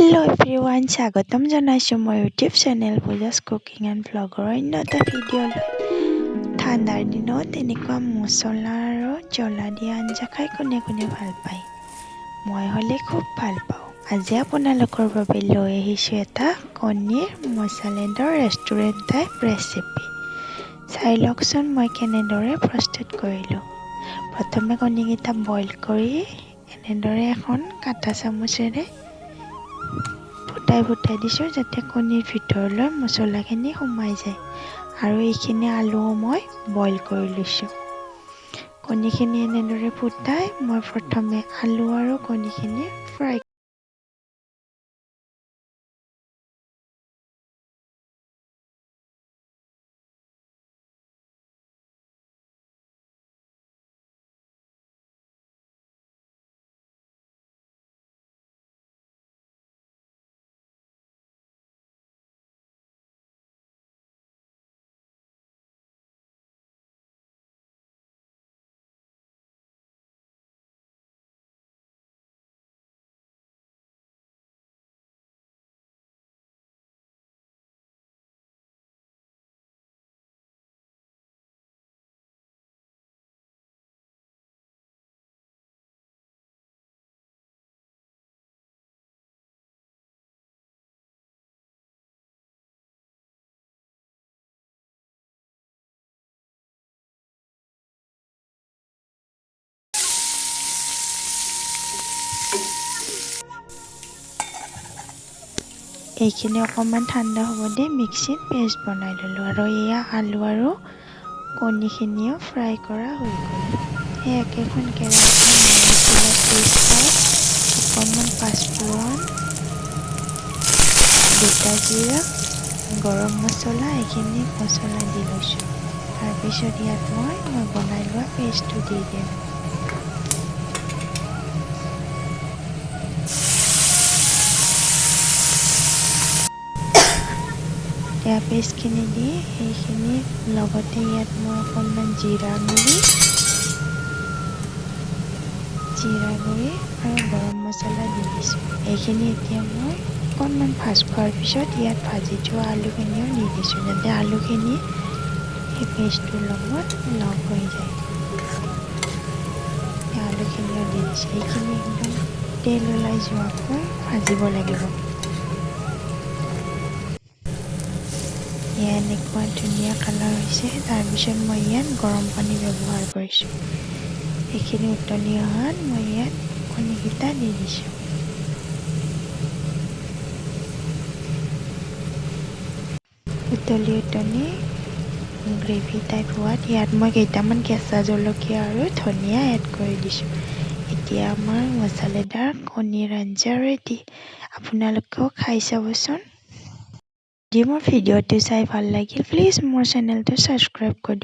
Hello' everyone, স্বাগতম জনাইছোঁ মই ইউটিউব চেনেল পূজাছ কুকিং এণ্ড ভ্লগৰ অন্য এটা ভিডিঅ'লৈ। ঠাণ্ডাৰ দিনত এনেকুৱা মছলা আৰু জ্বলা দিয়া আঞ্জা খাই কোনে কোনে ভাল পায়? মই হ'লে খুব ভাল পাওঁ। আজি আপোনালোকৰ বাবে লৈ আহিছোঁ এটা কণীৰ মছালাদাৰ ৰেষ্টুৰেণ্ট টাইপ ৰেচিপি। চাই লওকচোন মই কেনেদৰে প্ৰস্তুত কৰিলোঁ। প্ৰথমে কণীকেইটা বইল কৰি এনেদৰে এখন কাটা চামুচেৰে ফুটাই ফুটাই দিছোঁ, যাতে কণীৰ ভিতৰলৈ মছলাখিনি সোমাই যায়। আৰু এইখিনি আলুও মই বইল কৰি লৈছোঁ। কণীখিনি এনেদৰে ফুটাই মই প্ৰথমে আলু আৰু কণীখিনি ফ্ৰাই। এইখিনি অকণমান ঠাণ্ডা হ'ব দি মিক্সিত পেষ্ট বনাই ল'লোঁ। আৰু এয়া আলু আৰু কণীখিনিও ফ্ৰাই কৰা হৈ গ'ল। সেই একেখন কেৰাহীতে মই তেজপাত, অকণমান পাঁচফোৰণ, গোটা জিৰা, গৰম মছলা, এইখিনি মছলা দি লৈছোঁ। তাৰপিছত ইয়াত মই বনাই লোৱা পেষ্টটো দি দিম। এতিয়া পেষ্টখিনি দি সেইখিনি লগতে ইয়াত মই অকণমান জিৰা গুড়ি আৰু গৰম মছলা দি দিছোঁ। এইখিনি এতিয়া মই অকণমান ভাজ খোৱাৰ পিছত ইয়াত ভাজি থোৱা আলুখিনিও দি দিছোঁ, যাতে আলুখিনি সেই পেষ্টটোৰ লগত লগ হৈ যায়। আলুখিনিও দি দিছোঁ। এইখিনি একদম তেল ওলাই যোৱাকৈ ভাজিব লাগিব। এয়া এনেকুৱা ধুনীয়া কালাৰ হৈছে। তাৰপিছত মই ইয়াত গৰম পানী ব্যৱহাৰ কৰিছোঁ। এইখিনি উতলি অহাত মই ইয়াত কণীকেইটা দি দিছোঁ। উতলি উতলি গ্ৰেভি টাইপ হোৱাত ইয়াত মই কেইটামান কেঁচা জলকীয়া আৰু ধনিয়া এড কৰি দিছোঁ। এতিয়া আমাৰ মছলাদাৰ কণীৰ আঞ্জা ৰেডি। আপোনালোকেও খাই চাবচোন। যদি মোৰ ভিডিঅ'টো চাই ভাল লাগিল, প্লিজ মোৰ চেনেলটো ছাবস্ক্ৰাইব কৰি দিব।